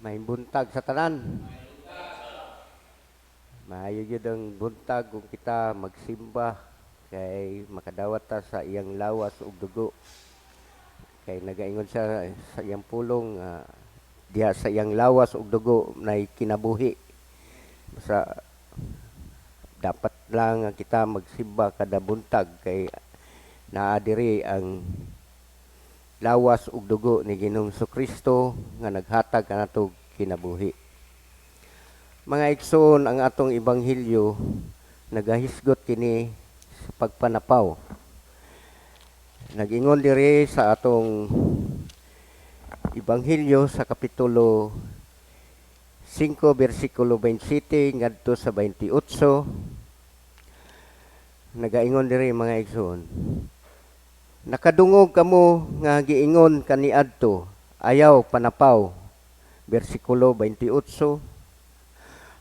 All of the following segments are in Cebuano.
Maayong buntag sa tanan. Maayo gyud ang buntag kung kita magsimba kay makadawat ta sa iyang lawas ug dugo. Kay nagaingon siya sa iyang pulong diha sa iyang lawas ug dugo nay kinabuhi. Sa dapat lang nga kita magsimba kada buntag kay naa diri ang lawas ug dugo ni Ginoong Kristo nga naghatag kanato kinabuhi. Mga igsoon, ang atong ebanghelyo nagahisgot kini sa pagpanapaw. Nag-ingon diri sa atong ebanghelyo sa kapitulo 5 bersikulo 27 ngadto sa 28. Nagaingon diri, mga igsoon: "Nakadungog kamo nga giingon kaniadto, 'Ayaw panapaw.' Bersikulo 28: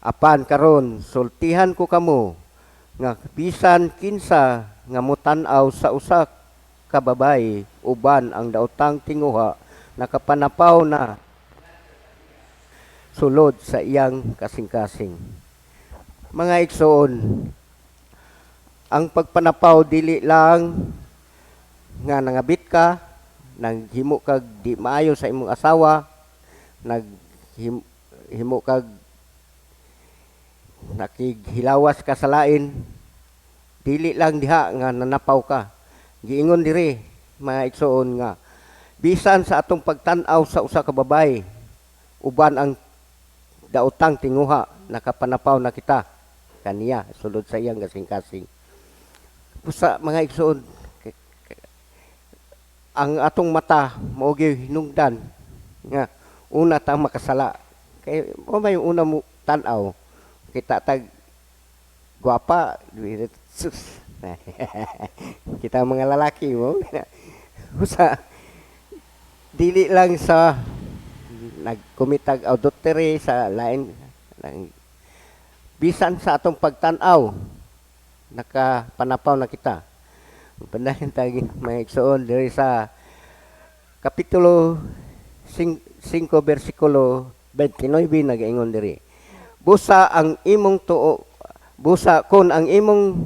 "Apan karon sultihan ko kamo nga bisan kinsa nga motan-aw sa usa ka babayi uban ang daotang tinguha, nakapanapaw na sulod sa iyang kasing-kasing." Mga igsoon, ang pagpanapaw dili lang nga nangabit ka, naghimo kag di maayo sa imong asawa, naghimo kag nakighilawas ka sa lain, dili lang diha nga nanapaw ka. Giingon diri, mga igsoon, nga bisan sa atong pagtan-aw sa usa ka babayi uban ang daotang tinguha, nakapanapaw na kita kaniya sulod sa iyang kasing-kasing. Busa, mga igsoon, ang atong mata mao gyud hinungdan nga una ta makasala kay mao may una mo tan-aw, kita tag gwapa, sus, kita mga lalaki mo. Usa, dili lang sa nagkomitag adultery sa lain lang, bisan sa atong pagtan-aw nakapanapaw na kita. Padayon tagi, mga igsoon, diri sa kapitulo 5 bersikulo 29, nagaingon diri: "Busa kon ang imong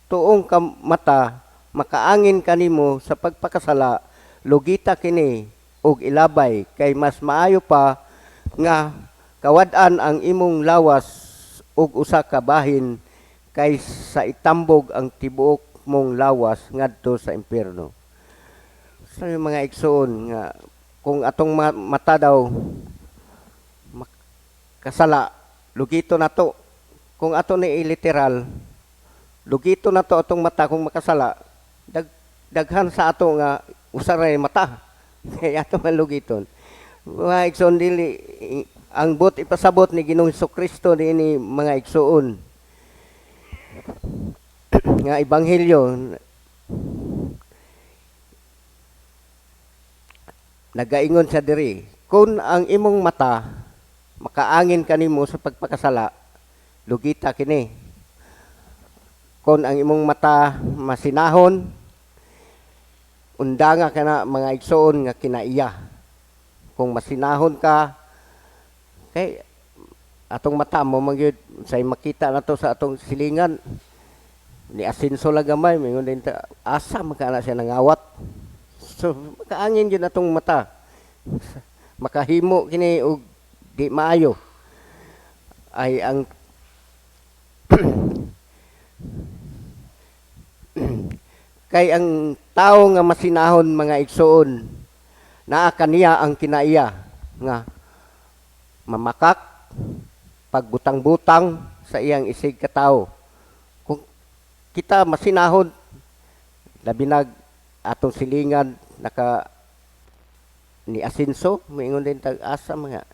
tuong mata makaangin kanimo sa pagpakasala, lugita kini ug ilabay, kay mas maayo pa nga kawad-an ang imong lawas og usa ka bahin kaysa itambog ang tibuok mong lawas ngadto sa impierno." Sa mga igsoon, nga kung atong mata daw kasala, lugito na to. Kung ato ni literal, lugito na to atong mata kung makasala, daghan sa ato nga usa ra mata. Kaya ato man lugiton. Mga igsoon, dili ang but ipasabot ni Ginoong Kristo niini, mga igsoon, nga ebanghelyo. Nagaingon siya diri, kung ang imong mata makaangin kanimo sa pagpakasala, lugita kini. Kung ang imong mata masinahon, undanga ka na, mga igsoon, nga kinaiya. Kung masinahon ka, kay atong mata mo magyud say makita na to sa atong silingan, ni asinso lang gamay, mingon din ta, "Asa man ka na siya nangawat?" So makaangin gyud atong mata, makahimo kini og di maayo. Ay ang kay ang tao nga masinahon, mga igsoon, naa kaniya ang kinaiya nga mamakak, pagbutang-butang sa iyang isig katawo. Kung kita masinahon, labi nag atong silingan naka ni asinso, moingon din tag, "Asa mga?"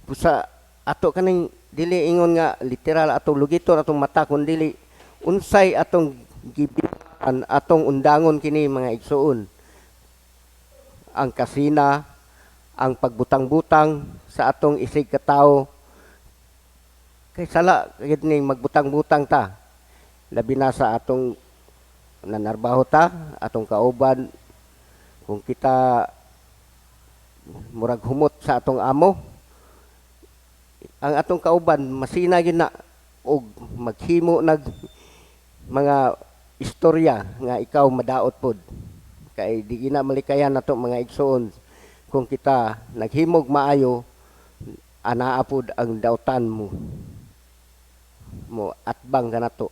Busa ato kaning dili ingon nga literal atong lugiton atong mata, kun dili unsay atong gibihan, atong undangon kini, mga igsoon, ang kasina, ang pagbutang-butang sa atong isig katawo, kay sala gid ning magbutang-butang ta, labi na sa atong nanarbaho ta, atong kauban. Kung kita murag humot sa atong amo. Ang atong kauban masina gyud na og maghimo nag mga istorya nga ikaw madaot pod. Kay di gina malikayan nato, mga igsoon, kung kita naghimog maayo, anaa pod ang dautan mo mo atbang kanato.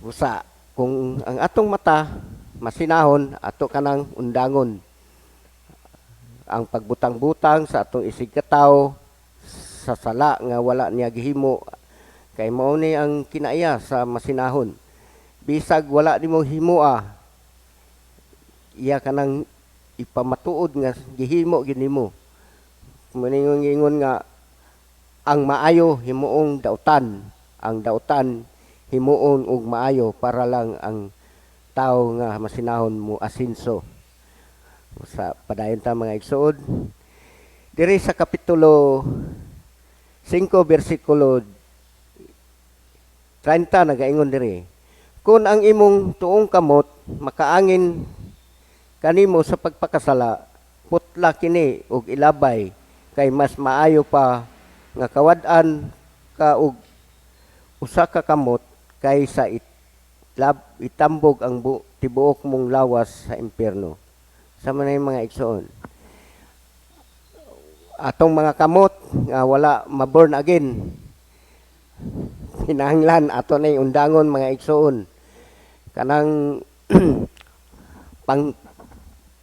Busa kung ang atong mata masinahon, ato kanang undangon ang pagbutang-butang sa atong isig katawo sa sala nga wala niya gihimo, kay mao ni ang kinaiya sa masinahon. Bisag wala nimo himoa, iya kanang ipamatuod nga gihimo gyud nimo. Muningon ingon nga ang maayo himuong dautan, ang dautan himuon og maayo, para lang ang tao nga masinahon mo asinso. Sa padayon ta, mga igsoon, diri sa kapitulo 5 bersikulo 30, nagaingon diri, "Kung ang imong tuong kamot makaangin kanimo sa pagpakasala, putla kini og ilabay, kay mas maayo pa nga kawad-an ka og usa ka kamot kaysa itambog ang tibuok mong lawas sa impyerno." Sa man mga igsoon, atong mga kamot nga wala ma-born again, kinahanglan ato na undangon, mga igsoon, kanang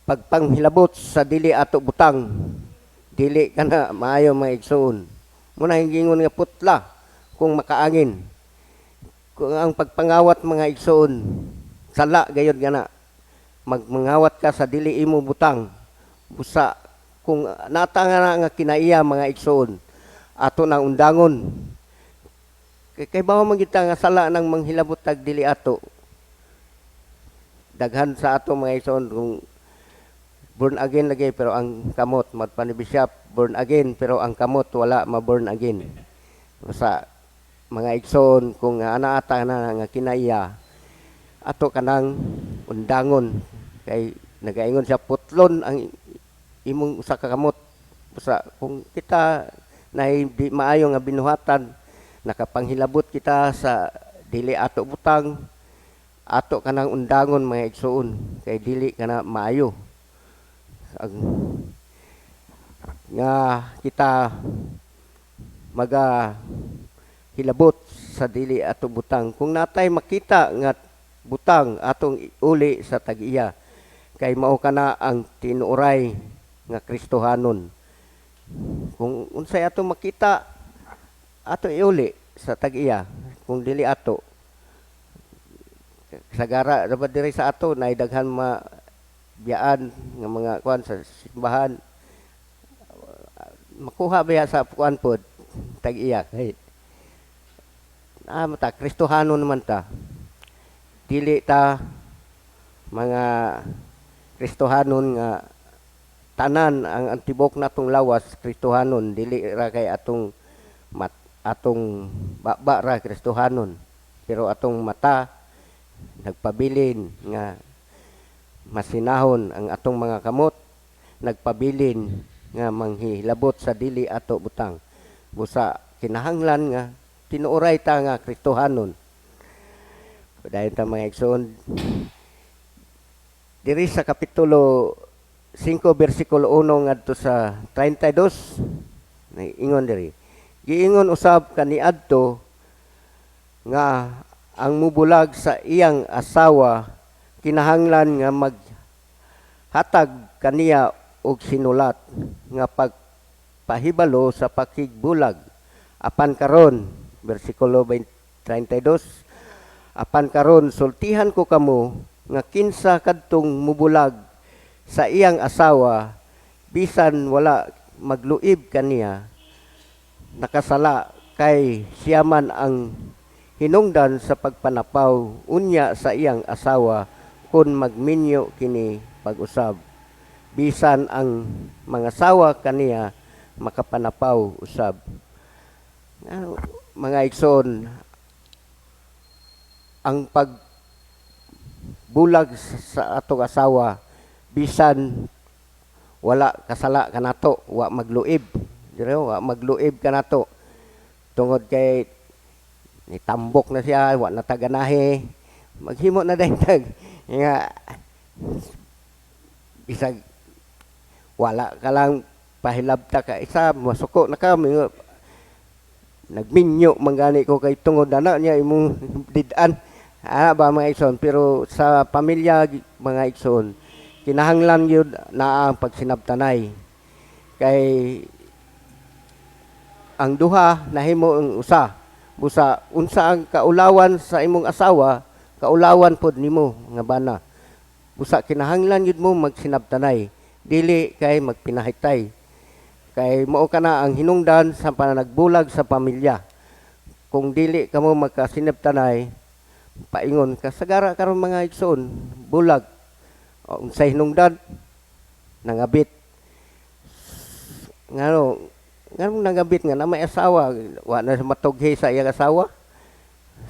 pagpanghilabot sa dili ato butang. Dili kana maayo, mga igsoon. Muna gingon nga putla kung makaangin. Kung ang pagpangawat, mga igsoon, sala gayod nga na magmangawat ka sa dili imo butang. Busa kung nata nga na nga kinaiya, mga igsoon, ato nang undangon, kay bawo man kita nga sala nang manghilabot tag dili ato. Daghan sa ato, mga igsoon, kung born again lagi pero ang kamot magpanibishop, born again pero ang kamot wala ma-born again. Sa mga igsoon, kung ana ata na nga kinaiya, ato kanang undangon, kay nagaingon siya putlon ang imong usa ka kamot. Sa kung kita na di maayo nga binuhatan, nakapanghilabot kita sa dili ato butang, ato kanang undangon, mga igsoon, kay dili kana maayo ang nga kita maga hilabot sa dili ato butang. Kung natay makita nga butang, atong uli sa tag-iya, kay mao kana ang tinuoray nga Kristohanon. Kung unsay ato makita, ato iuli sa tag-iya kung dili ato. Sagara dapat diri sa ato nay daghan ma biyaan nga mga kuan sa simbahan, makuha ba sa kuan pod tag-iya, kay mata Kristohanon naman ta. Dili ta mga Kristohanon nga tanan ang tibok natong lawas Kristohanon. Dili ra kay atong atong baba ra Kristohanon, pero atong mata nagpabilin nga masinahon, ang atong mga kamot nagpabilin nga manghilabot sa dili ato butang. Busa kinahanglan nga tinuoray ta nga Kristohanon. Dayon ta, mga igsoon, diri sa kapitulo 5 bersikulo 1 ngadto sa 32, ingon diri, "Giingon usab kaniadto nga ang mubulag sa iyang asawa kinahanglan nga maghatag kaniya og sinulat nga pagpahibalo sa pakigbulag. Apan karon," bersikulo 20 32, "apan karon sultihan ko kamo nga kinsa kadtong mubulag sa iyang asawa bisan wala magluib kaniya, nakasala, kay siya man ang hinungdan sa pagpanapaw unya sa iyang asawa kun magminyo kini pag-usab, bisan ang mga sawa kaniya makapanapaw usab." Ano, mga igsoon, ang pagbulag sa atong asawa bisan wala kasala kanato, wa magluib. Dire wa magluib ka nato tungod kay nitambok na siya, wa na taganahi, maghimo na din tag nga bisag wala ka lang pahilabta ka isa, masuko na ka. Nagminyo man gani ko kay tungod ana niya imong did-an ana ba, mga igsoon. Pero sa pamilya, mga igsoon, kinahanglan gyud naa ang pagsinabtanay kay ang duha nahimo ang usa. Busa unsa ang kaulawan sa imong asawa, kaulawan pod nimo nga bana. Busa kinahanglan gyud mo magsinabtanay, dili kay magpinahitay, kay mao kana ang hinungdan sa panagbulag sa pamilya. Kung dili kamo magkasinabtanay, paingon kasagara karon, mga igsoon, bulag. O, unsay hinungdan? Nangabit. Ngano nganong nangabit nga na may asawa? Wa na matughi sa iyang asawa?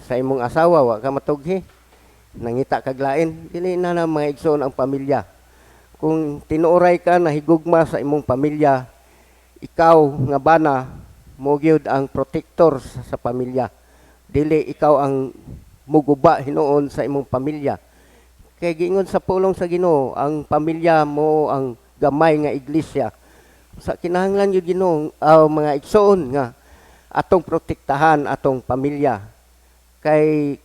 Sa imong asawa wa ka matughi, nangita kag lain. Dili na na, mga igsoon, ang pamilya. Kung tinuoray ka na higugma sa imong pamilya, ikaw nga bana mo gyud ang protector sa pamilya, dili ikaw ang muguba hinuon sa imong pamilya. Kay giingon sa pulong sa Ginoo, ang pamilya mo ang gamay nga iglesia. Sa kinahanglan gyud Ginoo, mga igsoon, nga atong protektahan atong pamilya kay